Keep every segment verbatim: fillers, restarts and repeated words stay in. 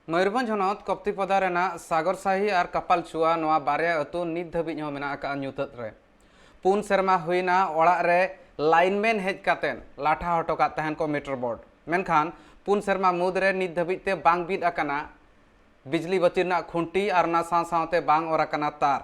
ᱢᱚᱭᱩᱨᱵᱷᱚᱸᱡᱽ ᱦᱚᱱᱚᱛ ᱠᱚᱯᱛᱤᱯᱚᱫᱟ ᱨᱮᱱᱟᱜ ᱥᱟᱜᱚᱨ ᱥᱟᱦᱤ ᱟᱨ ᱠᱟᱯᱟᱞᱪᱩᱣᱟ, ᱱᱚᱣᱟ ᱵᱟᱨᱭᱟ ᱟᱹᱛᱩ ᱱᱤᱛ ᱫᱷᱟᱹᱵᱤᱡ ᱦᱚᱸ ᱢᱮᱱᱟᱜ ᱟᱠᱟᱫᱼᱟ ᱧᱩᱛᱟᱹᱛ ᱨᱮ᱾ ᱯᱩᱱ ᱥᱮᱨᱢᱟ ᱦᱩᱭᱱᱟ ᱚᱲᱟᱜ ᱨᱮ ᱞᱟᱭᱤᱱᱢᱮᱱ ᱦᱮᱡ ᱠᱟᱛᱮ ᱞᱟᱴᱷᱟ ᱦᱚᱴᱚ ᱠᱟᱜ ᱛᱟᱦᱮᱱ ᱠᱚ ᱢᱤᱴᱟᱨ ᱵᱳᱨᱰ, ᱢᱮᱱᱠᱷᱟᱱ ᱯᱩᱱ ᱥᱮᱨᱢᱟ ᱢᱩᱫᱽ ᱨᱮ ᱱᱤᱛ ᱫᱷᱟᱹᱵᱤᱡ ᱛᱮ ᱵᱟᱝ ᱵᱤᱫ ᱟᱠᱟᱱᱟ ᱵᱤᱡᱽᱞᱤ ᱵᱟᱹᱛᱤ ᱨᱮᱱᱟᱜ ᱠᱷᱩᱱᱴᱤ ᱟᱨ ᱚᱱᱟ ᱥᱟᱶ ᱥᱟᱶᱛᱮ ᱵᱟᱝ ᱚᱨ ᱟᱠᱟᱱᱟ ᱛᱟᱨ᱾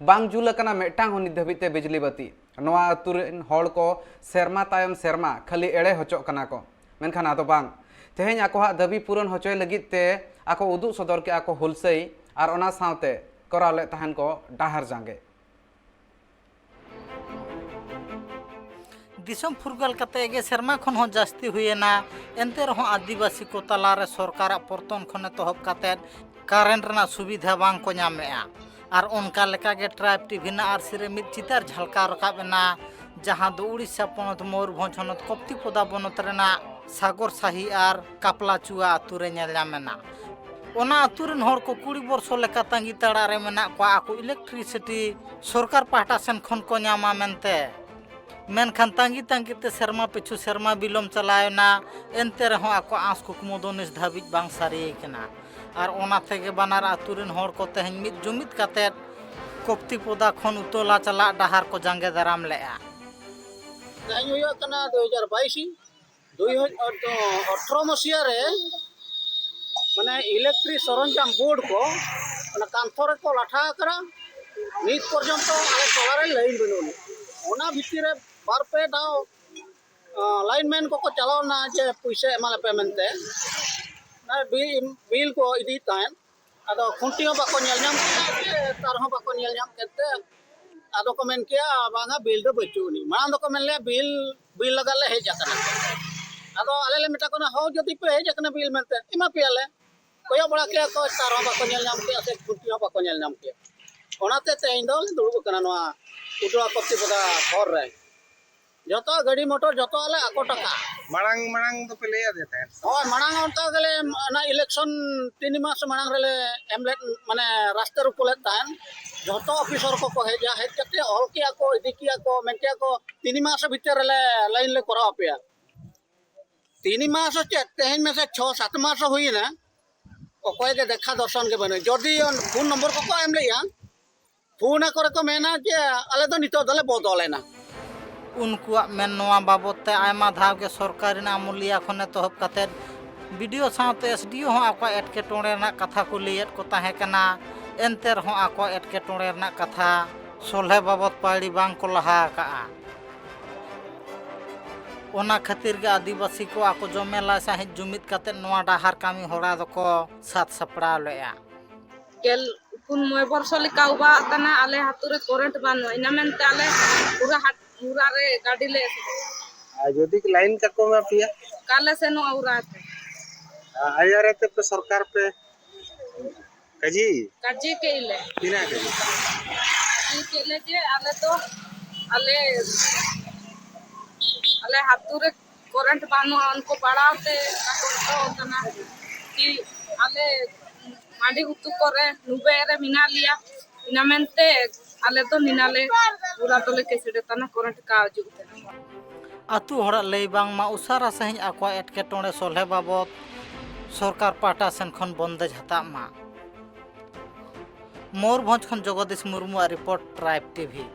ᱵᱟᱝ ᱡᱩᱞ ᱟᱠᱟᱱᱟ ᱢᱤᱫᱴᱟᱝ ᱦᱚᱸ ᱱᱤᱛ ᱫᱷᱟᱹᱵᱤᱡ ᱛᱮ ᱵᱤᱡᱽᱞᱤ ᱵᱟᱹᱛᱤ᱾ ᱱᱚᱣᱟ ᱟᱹᱛᱩ ᱨᱮᱱ ᱦᱚᱲ ᱠᱚ ᱥᱮᱨᱢᱟ ᱛᱟᱭᱚᱢ ᱥᱮᱨᱢᱟ ᱠᱷᱟᱹᱞᱤ ᱮᱲᱮ ᱦᱚᱪᱚᱜ ᱠᱟᱱᱟ ᱠᱚ, ᱢᱮᱱᱠᱷᱟᱱ ᱟᱫᱚ ᱵᱟᱝ᱾ ᱛᱮᱦᱮᱧ ᱟᱠᱚᱣᱟᱜ ᱫᱟᱹᱵᱤ ᱯᱩᱨᱚᱱ ᱦᱚᱪᱚᱭ ᱞᱟᱹᱜᱤᱫ ᱛᱮ ᱟᱠᱚ ᱩᱫᱩᱜ ᱥᱚᱫᱚᱨ ᱠᱮᱜᱼᱟ ᱠᱚ ᱦᱩᱞᱥᱟᱹᱭ ᱟᱨ ᱚᱱᱟ ᱥᱟᱶᱛᱮ ᱠᱚᱨᱟᱣ ᱞᱮᱫ ᱛᱟᱦᱮᱱ ᱠᱚ ᱰᱟᱦᱟᱨ ᱡᱟᱸᱜᱮ᱾ ᱫᱤᱥᱚᱢ ᱯᱷᱩᱨᱜᱟᱹᱞ ᱠᱟᱛᱮ ᱜᱮ ᱥᱮᱨᱢᱟ ᱠᱷᱚᱱ ᱦᱚᱸ ᱡᱟᱹᱥᱛᱤ ᱦᱩᱭᱮᱱᱟ, ᱮᱱᱛᱮ ᱨᱮᱦᱚᱸ ᱟᱹᱫᱤᱵᱟᱹᱥᱤ ᱠᱚ ᱛᱟᱞᱟᱨᱮ ᱥᱚᱨᱠᱟᱨᱟᱜ ᱯᱚᱨᱛᱚᱱ ᱠᱷᱚᱱ ᱮᱛᱚᱦᱚᱵ ᱠᱟᱛᱮ ᱠᱟᱨᱮᱱᱴ ᱨᱮᱱᱟᱜ ᱥᱩᱵᱤᱫᱷᱟ ᱵᱟᱝ ᱠᱚ ᱧᱟᱢᱮᱜᱼᱟ᱾ ᱟᱨ ᱚᱱᱠᱟ ᱞᱮᱠᱟᱜᱮ ᱴᱨᱟᱭᱤᱵᱽ ᱴᱤᱵᱷᱤ ᱨᱮᱱᱟᱜ ᱟᱹᱨᱥᱤ ᱨᱮ ᱢᱤᱫ ᱪᱤᱛᱟᱹᱨ ᱡᱷᱟᱞᱠᱟᱣ ᱨᱟᱠᱟᱵ ᱮᱱᱟ, ᱡᱟᱦᱟᱸ ᱫᱚ ᱩᱲᱤᱥᱥᱟ ᱯᱚᱱᱚᱛ ᱢᱚᱭᱩᱨᱵᱷᱚᱸᱡᱽ ᱦᱚᱱᱚᱛ ᱠᱚᱯᱛᱤᱯᱚᱫᱟ ᱵᱚᱱᱚᱛ ᱨᱮᱱᱟᱜ ᱥᱟᱜᱚᱨ ᱥᱟᱦᱤ ᱟᱨ ᱠᱟᱯᱞᱟᱪᱩᱣᱟ ᱟᱹᱛᱩ ᱨᱮ ᱧᱮᱞ ᱧᱟᱢ ᱮᱱᱟ᱾ ᱚᱱᱟ ᱟᱹᱛᱩ ᱨᱮᱱ ᱦᱚᱲ ᱠᱚ ᱠᱩᱲᱤ ᱵᱚᱨᱥᱚ ᱞᱮᱠᱟ ᱛᱟᱺᱜᱤ ᱛᱟᱲᱟᱜ ᱨᱮ ᱢᱮᱱᱟᱜ ᱠᱚᱣᱟ, ᱟᱠᱚ ᱤᱞᱮᱠᱴᱨᱤᱥᱤᱴᱤ ᱥᱚᱨᱠᱟᱨ ᱯᱟᱦᱴᱟ ᱥᱮᱱ ᱠᱷᱚᱱ ᱠᱚ ᱧᱟᱢᱟ ᱢᱮᱱᱛᱮ᱾ ᱢᱮᱱᱠᱷᱟᱱ ᱛᱟᱺᱜᱤ ᱛᱟᱺᱜᱤ ᱛᱮ ᱥᱮᱨᱢᱟ ᱯᱤᱪᱷᱩ ᱥᱮᱨᱢᱟ ᱵᱤᱞᱚᱢ ᱪᱟᱞᱟᱣ ᱮᱱᱟ, ᱮᱱᱛᱮ ᱨᱮᱦᱚᱸ ᱟᱠᱚ ᱟᱸᱥ ᱠᱩᱠᱢᱩ ᱫᱚ ᱱᱤᱛ ᱫᱷᱟᱹᱵᱤᱡ ᱵᱟᱝ ᱥᱟᱹᱨᱤ ᱟᱠᱟᱱᱟ᱾ ᱟᱨ ᱚᱱᱟ ᱛᱮᱜᱮ ᱵᱟᱱᱟᱨ ᱟᱹᱛᱩ ᱨᱮᱱ ᱦᱚᱲ ᱠᱚ ᱛᱮᱦᱮᱧ ᱢᱤᱫ ᱡᱩᱢᱤᱫ ᱠᱟᱛᱮᱫ ᱠᱚᱯᱛᱤᱯᱚᱫᱟ ᱠᱷᱚᱱ ᱩᱛᱚᱞᱟ ᱪᱟᱞᱟᱜ ᱰᱟᱦᱟᱨ ᱠᱚ ᱡᱟᱸᱜᱮ ᱫᱟᱨᱟᱢ ᱞᱮᱫᱼᱟ᱾ ᱛᱮᱦᱮᱧ ᱦᱩᱭᱩᱜ ᱠᱟᱱᱟ ᱫᱩ ᱦᱟᱡᱟᱨ ᱵᱟᱭᱤᱥ, ᱫᱩ ᱦᱟᱡᱟᱨ ᱟᱴᱷᱨᱚ ᱢᱟᱥᱤᱭᱟ ᱨᱮ ᱢᱟᱱᱮ ᱤᱞᱮᱠᱴᱨᱤᱠ ᱥᱚᱨᱚᱧᱡᱟᱢ ᱵᱳᱨᱰ ᱠᱚ ᱚᱱᱟ ᱠᱟᱱᱛᱷᱚ ᱨᱮᱠᱚ ᱞᱟᱴᱷᱟ ᱟᱠᱟᱱᱟ᱾ ᱱᱤᱛ ᱯᱚᱨᱡᱚᱱᱛᱚ ᱟᱞᱮ ᱴᱚᱞᱟ ᱨᱮ ᱞᱟᱭᱤᱱ ᱵᱟᱹᱱᱩᱜ ᱟᱹᱱᱤᱡ᱾ ᱚᱱᱟ ᱵᱷᱤᱛᱤᱨ ᱨᱮ ᱵᱟᱨ ᱯᱮ ᱫᱷᱟᱣ, ᱟᱸ, ᱞᱟᱭᱤᱱ ᱢᱮᱱ ᱠᱚᱠᱚ ᱪᱟᱞᱟᱣ ᱞᱮᱱᱟ ᱡᱮ ᱯᱩᱭᱥᱟᱹ ᱮᱢᱟ ᱞᱮᱯᱮ ᱢᱮᱱᱛᱮ᱾ ᱚᱱᱟ ᱵᱤ-, ᱵᱤᱞ ᱠᱚ ᱤᱫᱤᱭᱮᱫ ᱛᱟᱦᱮᱸᱫ᱾ ᱟᱫᱚ ᱠᱷᱩᱱᱴᱤ ᱦᱚᱸ ᱵᱟᱠᱚ ᱧᱮᱞ ᱧᱟᱢ ᱠᱮᱫᱟ, ᱥᱮ ᱛᱟᱨ ᱦᱚᱸ ᱵᱟᱠᱚ ᱧᱮᱞ ᱧᱟᱢ ᱠᱮᱫ ᱛᱮ ᱟᱫᱚ ᱠᱚ ᱢᱮᱱ ᱠᱮᱜᱼᱟ, "ᱵᱟᱝᱟ, ᱵᱤᱞ ᱫᱚ ᱵᱟᱹᱪᱩᱜ ᱟᱹᱱᱤᱡ᱾ ᱢᱟᱲᱟᱝ ᱫᱚᱠᱚ ᱢᱮᱱ ᱞᱮᱜᱼᱟ, ᱵᱤᱞ, ᱵᱤᱞ ᱞᱟᱜᱟᱫ ᱞᱮ ᱦᱮᱡ ᱟᱠᱟᱱᱟ᱾" ᱟᱫᱚ ᱟᱞᱮ ᱞᱮ ᱢᱮᱛᱟ ᱠᱚ ᱠᱟᱱᱟ, "ᱦᱳᱭ, ᱡᱩᱫᱤ ᱯᱮ ᱦᱮᱡ ᱟᱠᱟᱱᱟ ᱵᱤᱞ ᱢᱮᱱᱛᱮ, ᱮᱢᱟ ᱯᱮᱭᱟᱞᱮ, ᱠᱚᱭᱚᱜ ᱵᱟᱲᱟ ᱠᱮᱜᱼᱟ ᱠᱚ, ᱛᱟᱨ ᱦᱚᱸ ᱵᱟᱠᱚ ᱧᱮᱞ ᱧᱟᱢ ᱠᱮᱜᱼᱟ, ᱥᱮ ᱠᱷᱩᱱᱴᱤ ᱦᱚᱸ ᱵᱟᱠᱚ ᱧᱮᱞ ᱧᱟᱢ ᱠᱮᱜᱼᱟ᱾" ᱚᱱᱟᱛᱮ ᱛᱮᱦᱮᱧ ᱫᱚ ᱫᱩᱲᱩᱵ ᱟᱠᱟᱱᱟ ᱱᱚᱣᱟ ᱩᱰᱩᱣᱟ ᱠᱚᱯᱛᱤᱯᱚᱫᱟ ᱦᱚᱨ ᱨᱮ᱾ ᱡᱚᱛᱚ ᱜᱟᱹᱰᱤ ᱢᱚᱴᱚᱨ ᱡᱚᱛᱚᱣᱟᱜ ᱞᱮ ᱟᱠᱚᱴ ᱟᱠᱟᱜᱼᱟ᱾ ᱢᱟᱲᱟᱝ, ᱢᱟᱲᱟᱝ ᱫᱚᱯᱮ ᱞᱟᱹᱭ ᱟᱫᱮ ᱛᱟᱦᱮᱸᱫ? ᱦᱳᱭ, ᱢᱟᱲᱟᱝ ᱚᱱᱠᱟ ᱜᱮᱞᱮ, ᱚᱱᱟ ᱤᱞᱮᱠᱥᱚᱱ ᱛᱤᱱ ᱢᱟᱥ ᱢᱟᱲᱟᱝ ᱨᱮᱞᱮ ᱮᱢ ᱞᱮᱫ, ᱢᱟᱱᱮ, ᱨᱟᱥᱛᱟ ᱨᱳᱠᱳ ᱞᱮᱫ ᱛᱟᱦᱮᱸᱫ᱾ ᱡᱚᱛᱚ ᱚᱯᱷᱤᱥᱚᱨ ᱠᱚᱠᱚ ᱦᱮᱡᱟ, ᱦᱮᱡ ᱠᱟᱛᱮ ᱚᱞ ᱠᱮᱜᱼᱟ ᱠᱚ, ᱤᱫᱤ ᱠᱮᱜᱼᱟ ᱠᱚ, ᱢᱮᱱ ᱠᱮᱜᱼᱟ ᱠᱚ, "ᱛᱤᱱ ᱢᱟᱥ ᱵᱷᱤᱛᱤᱨ ᱨᱮᱞᱮ ᱞᱟᱭᱤᱱ ᱞᱮ ᱠᱚᱨᱟᱣ ᱟᱯᱮᱭᱟ᱾" ᱛᱤᱱ ᱢᱟᱥ ᱪᱮᱫ, ᱛᱮᱦᱮᱧ ᱢᱟᱥᱮ ᱪᱷᱚ ᱥᱟᱛ ᱢᱟᱥ ᱦᱩᱭᱮᱱᱟ᱾ ᱚᱠᱚᱭ ᱜᱮ ᱫᱮᱠᱷᱟ ᱫᱚᱨᱥᱚᱱ ᱜᱮ ᱵᱟᱹᱱᱩᱜ᱾ ᱡᱚᱫᱤ ᱯᱷᱳᱱ ᱱᱚᱢᱵᱚᱨ ᱠᱚᱠᱚ ᱮᱢ ᱞᱮᱜᱼᱟ, ᱯᱷᱳᱱ ᱟᱠᱚ ᱨᱮᱠᱚ ᱢᱮᱱᱟ ᱡᱮ ᱟᱞᱮ ᱫᱚ ᱱᱤᱛᱚᱜ ᱫᱚᱞᱮ ᱵᱚᱫᱚᱞᱮᱱᱟ᱾ ᱩᱱᱠᱩᱣᱟᱜ ᱢᱮᱱ ᱱᱚᱣᱟ ᱵᱟᱵᱚᱫ ᱛᱮ ᱟᱭᱢᱟ ᱫᱷᱟᱣ ᱜᱮ ᱥᱚᱨᱠᱟᱨ ᱨᱮᱱ ᱟᱹᱢᱩᱞᱤᱭᱟᱹ ᱠᱷᱚᱱ ᱮᱛᱚᱦᱚᱵ ᱠᱟᱛᱮ ᱵᱤ ᱰᱤ ᱳ ᱥᱟᱶᱛᱮ ᱮᱥ ᱰᱤ ᱳ ᱦᱚᱸ ᱟᱠᱚᱣᱟᱜ ᱮᱴᱠᱮᱴᱚᱬᱮ ᱨᱮᱱᱟᱜ ᱠᱟᱛᱷᱟ ᱠᱚ ᱞᱟᱹᱭᱮᱫ ᱠᱚ ᱛᱟᱦᱮᱸ ᱠᱟᱱᱟ᱾ ᱮᱱᱛᱮ ᱨᱮᱦᱚᱸ ᱟᱠᱚᱣᱟᱜ ᱮᱴᱠᱮᱴᱚᱬᱮ ᱨᱮᱱᱟᱜ ᱠᱟᱛᱷᱟ ᱥᱚᱞᱦᱮ ᱵᱟᱵᱚᱫ ᱯᱟᱹᱲᱤ ᱵᱟᱝ ᱠᱚ ᱞᱟᱦᱟ ᱟᱠᱟᱜᱼᱟ᱾ ᱚᱱᱟ ᱠᱷᱟᱹᱛᱤᱨ ᱜᱮ ᱟᱹᱫᱤᱵᱟᱹᱥᱤ ᱠᱚ ᱟᱠᱚ ᱡᱚᱢᱮᱞᱟᱭ ᱥᱟᱺᱦᱤᱡ ᱡᱩᱢᱤᱫ ᱠᱟᱛᱮ ᱱᱚᱣᱟ ᱰᱟᱦᱟᱨ ᱠᱟᱹᱢᱤ ᱦᱚᱨᱟ ᱫᱚᱠᱚ ᱥᱟᱛ ᱥᱟᱯᱲᱟᱣ ᱞᱮᱫᱼᱟ᱾ ᱜᱮᱞ ᱯᱩᱱ ᱢᱚᱬᱮ ᱵᱚᱨᱥᱚ ᱞᱮᱠᱟ ᱚᱵᱟᱜ ᱠᱟᱱᱟ, ᱟᱞᱮ ᱟᱹᱛᱩ ᱨᱮ ᱠᱚᱨᱮᱱᱴ ᱵᱟᱹᱱᱩᱜᱼᱟ᱾ ᱤᱱᱟᱹ ᱢᱮᱱᱛᱮ ᱟᱞᱮ ᱯᱩᱨᱟᱹ ᱦᱟᱴ ᱯᱩᱨᱟ ᱨᱮ ᱜᱟᱹᱰᱤ ᱞᱮ ᱮᱥᱮᱫ᱾ ᱟᱨ ᱡᱩᱫᱤ ᱞᱟᱭᱤᱱ ᱠᱟᱠᱚ ᱮᱢᱟ ᱯᱮᱭᱟ? ᱚᱠᱟ ᱞᱮ ᱥᱮᱱᱚᱜᱼᱟ ᱩᱨᱟ ᱛᱮ? ᱟᱨ ᱟᱭᱟᱨ ᱛᱮ ᱯᱮ ᱥᱚᱨᱠᱟᱨ ᱯᱮ ᱠᱟᱡᱤ? ᱠᱟᱡᱤ ᱠᱮᱫ ᱞᱮ᱾ ᱛᱤᱱᱟᱹᱜ ᱠᱟᱡᱤ? ᱠᱟᱡᱤ ᱠᱮᱫ ᱞᱮ ᱡᱮ ᱟᱞᱮ ᱫᱚ, ᱟᱞᱮ, ᱟᱞᱮ ᱟᱹᱛᱩ ᱨᱮ ᱠᱚᱨᱮᱱᱴ ᱵᱟᱹᱱᱩᱜᱼᱟ, ᱩᱱᱠᱩ ᱯᱟᱲᱟᱣ ᱛᱮ ᱚᱱᱠᱟ ᱠᱚ ᱮᱛᱚᱦᱚᱵ ᱠᱟᱱᱟ ᱠᱤ ᱟᱞᱮ ᱢᱟᱹᱰᱤ ᱩᱛᱩ ᱠᱚᱨᱮ ᱱᱩᱵᱮ ᱨᱮ ᱢᱮᱱᱟᱜ ᱞᱮᱭᱟ, ᱤᱱᱟᱹ ᱢᱮᱱᱛᱮ ᱟᱞᱮ ᱫᱚ ᱱᱤᱱᱟᱞᱮ ᱯᱩᱨᱟ ᱫᱚᱞᱮ ᱠᱮᱥᱮᱫ ᱛᱟᱱᱟ ᱠᱚᱨᱮᱱᱴ ᱠᱟᱣ ᱡᱩᱜ ᱛᱮ᱾ ᱟᱹᱛᱩ ᱦᱚᱲᱟᱜ ᱞᱟᱹᱭ ᱵᱟᱝᱢᱟ ᱩᱥᱟᱹᱨᱟ ᱥᱟᱺᱦᱤᱡ ᱟᱠᱚᱣᱟᱜ ᱮᱴᱠᱮᱴᱚᱬᱮ ᱥᱚᱞᱦᱮ ᱵᱟᱵᱚᱫ ᱥᱚᱨᱠᱟᱨ ᱯᱟᱦᱴᱟ ᱥᱮᱱ ᱠᱷᱚᱱ ᱵᱚᱱᱫᱮᱡᱽ ᱦᱟᱛᱟᱜ ᱢᱟ᱾ ᱢᱚᱭᱩᱨᱵᱷᱚᱸᱡᱽ ᱠᱷᱚᱱ ᱡᱚᱜᱚᱫᱤᱥ ᱢᱩᱨᱢᱩᱣᱟᱜ ᱨᱤᱯᱳᱨᱴ, ᱴᱨᱟᱭᱤᱵᱽ ᱴᱤᱵᱷᱤ᱾